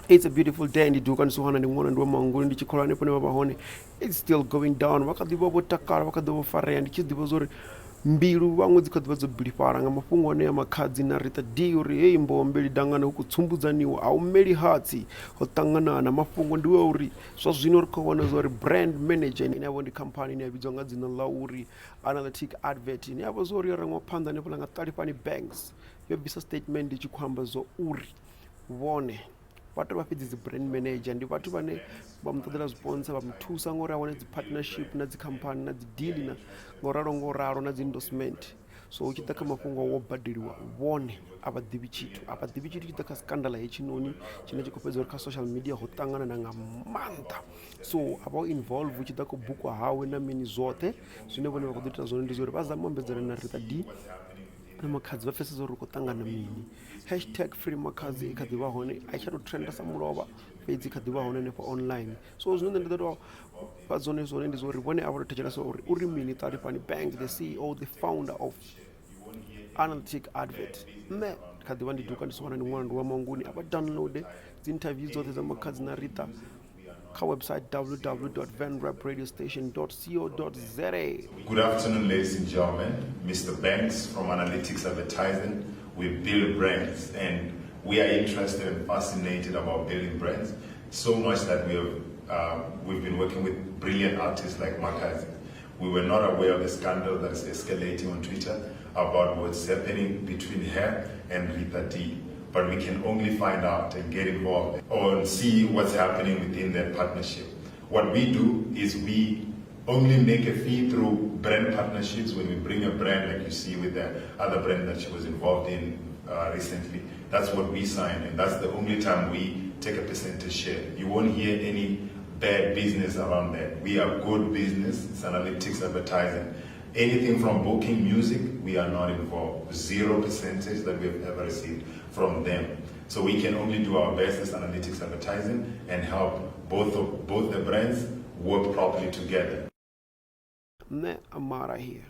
It's a beautiful day. Ndi duka ndi suhana ndi ṅwana ndi wa mangoni ndi tshi kholwa hanefho hune vha vha hone. It's still going down. Vha kha ḓi vha vho takala, vha kha ḓi vha vho farea. Ndi tshi ḓivha zwa uri mbilu vhaṅwe dzi kha ḓi vha dzo bilifhala nga mafhungo anea Makhadzi na Ritha D uri hei mboho mbili dangani hu khou tsumbudzaniwa a hu meli hatsi ho ṱanganana. Mafhungo ndi wa uri zwa zwino ri khou wana zwa uri brand manager ine yavha ndi khamphani ine ya vhidzwa nga dzina ḽa uri Analytic Advert ine yavha zwa uri yo rangwa phanḓa hanefhaḽa nga Ṱalifhani Banks yo bvisa statement i tshi khou amba zwa uri vhone vha tou vha fhedzi dzi brand manager ndi vhathu vhane vha mu ṱoḓela zwipondza vha mu thusa ngori a wane dzi partnership na dzi khamphani na dzi deal na ngo ralo ngo ralo na dzi endorsement. So hu tshi ḓa kha mafhungo a wo badeliwa vhone a vha ḓivhi tshithu, a vha ḓivhi tshithu tshi ḓa kha scandal hetshinoni tshine tshi khou fhedza uri kha social media ho ṱangana na nga maanḓa. So a vha involve hu tshi ḓa kha u bukwa hawe na mini zwoṱhe zwine vhone vha khou ḓo ita zwone ndi zwa uri vha zame u ambedzana na Ritha D na Makhadzi vha pfesese uri ri khou ṱangana mini. Hashtag free Makhadzi i kha ḓi vha hone a i tsha tou trenda sa mulovha fhedzi i kha ḓi vha hone hanefha online. So zwine nṋe nda ḓo tou fha zwone zwone ndi zwa uri vhone a vha tou thetshelesa uri uri mini Ṱalifhani Bank the CEO the founder of Analytic Advert. Nṋe ndi kha ḓi vha ndi duka ndi si wana ndi ṅwana ndi wa Manguni a vha download dzi interview dzoṱhe dza Makhadzi na Ritha kha website www.venrapradiostation.co.za. Good afternoon, ladies and gentlemen. Mr. Banks from Analytics Advertising. We build brands and we are interested and fascinated about building brands so much that we've been working with brilliant artists like Makhadzi. We were not aware of the scandal that is escalating on Twitter about what's happening between her and Ritha D. But we can only find out and get involved or see what's happening within that partnership. What we do is we only make a fee through brand partnerships when we bring a brand like you see with the other brand that she was involved in recently. That's what we sign, and that's the only time we take a percentage share. You won't hear any bad business around that. We are good business. It's analytics advertising. Anything from booking music, we are not involved. Zero percentage that we have ever received from them. So we can only do our best as analytics advertising and help both the brands work properly together. Nṋe I'm outta here.